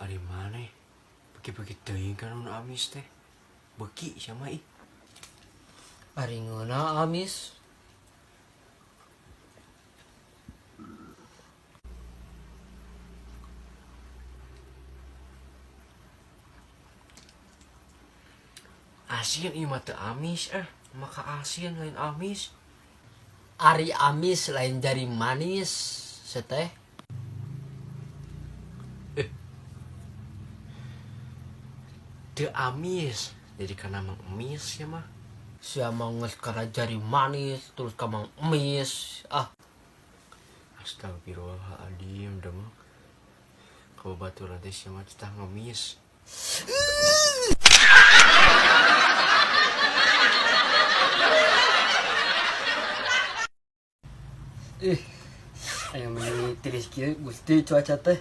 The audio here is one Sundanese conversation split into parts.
Ari maneh beuki-beuki teuing kana nu amis teh. Beuki sia mah ih. Ari ngeunah amis. Asin ieu mah teu amis ah. Maka asin lain amis. Ari amis lain jari manis seteh. Teu amis jadi kana mang emis ya mah. Sia mah geus kana jari manis terus ka mang emis ah. Astagfirullahaladzim demang. Kababaturan teh sia mah titah ngemis. Ih, aya meni tiris kieu Gusti cuaca teh.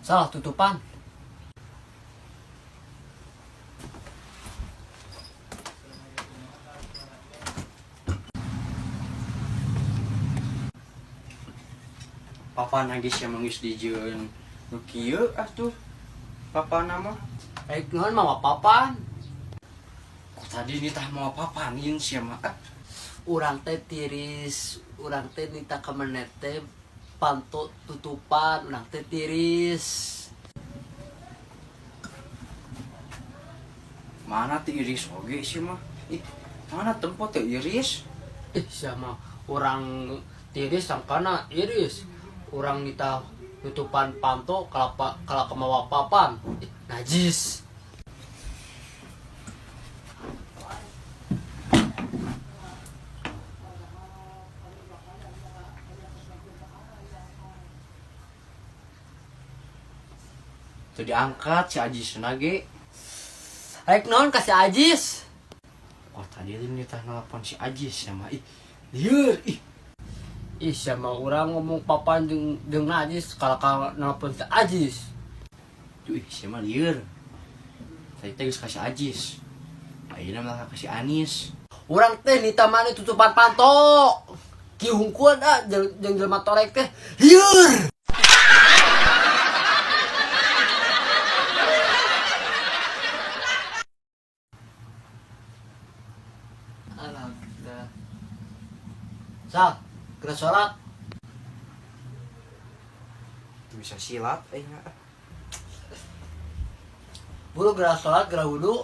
Salah tutupan. Papa nangis yang mangis di jeun nu kieu atuh. Papa nama Rek naon mawa papan. Kok tadi nitah mawa papanin sia mah. Urang teh tiris, urang teh nitah ka maneh teh panto tutupan, urang teh tiris. Mana teh iris oge sia mah. Ih, mana tempo teh iris? Ih, sia mah urang tiris sangkana iris. Urang nitah tutupan panto kalapa kalaka mawa papan. Ih, najis. Teu diangkat si Ajis ge. Rek naon ka si Ajis? Oh tadi teh nitah nelpon si Ajis sia mah. Ih, lieur ih. Ih, sia mah urang ngomong papan jeung najis kalaka nelpon si Ajis. Tuh ih sia mah lieur. Tadi teh geus ka si Ajis. Ayeuna malah ka si Anis. Urang teh nitah maneh tutupan panto. Kieu hungkul da jeung jelema torek teh lieur. Alhamdulillah. Sal, geura sholat. Teu bisa silat aing mah. Buru geura sholat, geura wudu.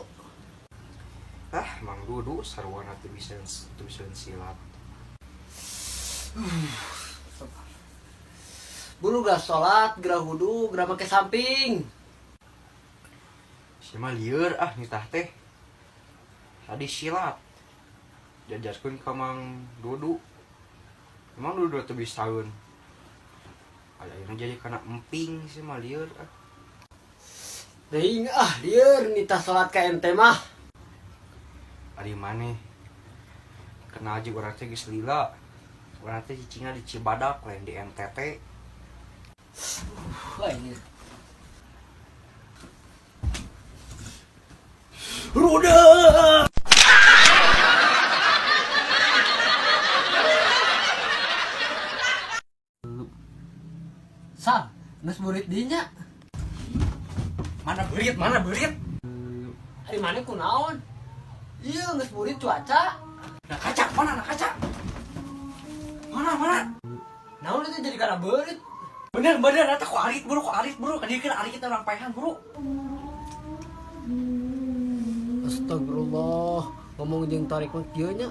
Ah, Mang Dudu sarwana teu bisa silat. Buru geura sholat, geura wudu, geura make samping. Sia mah lieur ah nitah teh. Tadi silat. Diajarkeun ka Mang Dudu. Emang Dudu teu bisaeun. Ayeuna jadi kana emping sia mah lieur ah. Teuing ah lieur nitah sholat ka ente mah. Ari maneh kenal jeung urang teh geus lila. Urang teh cicingna di Cibadak lain di NTT. Wah ini. Ruda. Sal, geus burit dinya. Mana beurit, mana beurit? Ari maneh kunaon? Ieu geus burit cuaca. Nah kaca, mana nah kaca? Mana, mana? Naon itu jadi kana beurit? Bener, bener, eta ku arit bro, ku arit bro, kadiekeun arit kita urang paehan bro. Astagfirullah, ngomong jeung tarik mah kieu nya.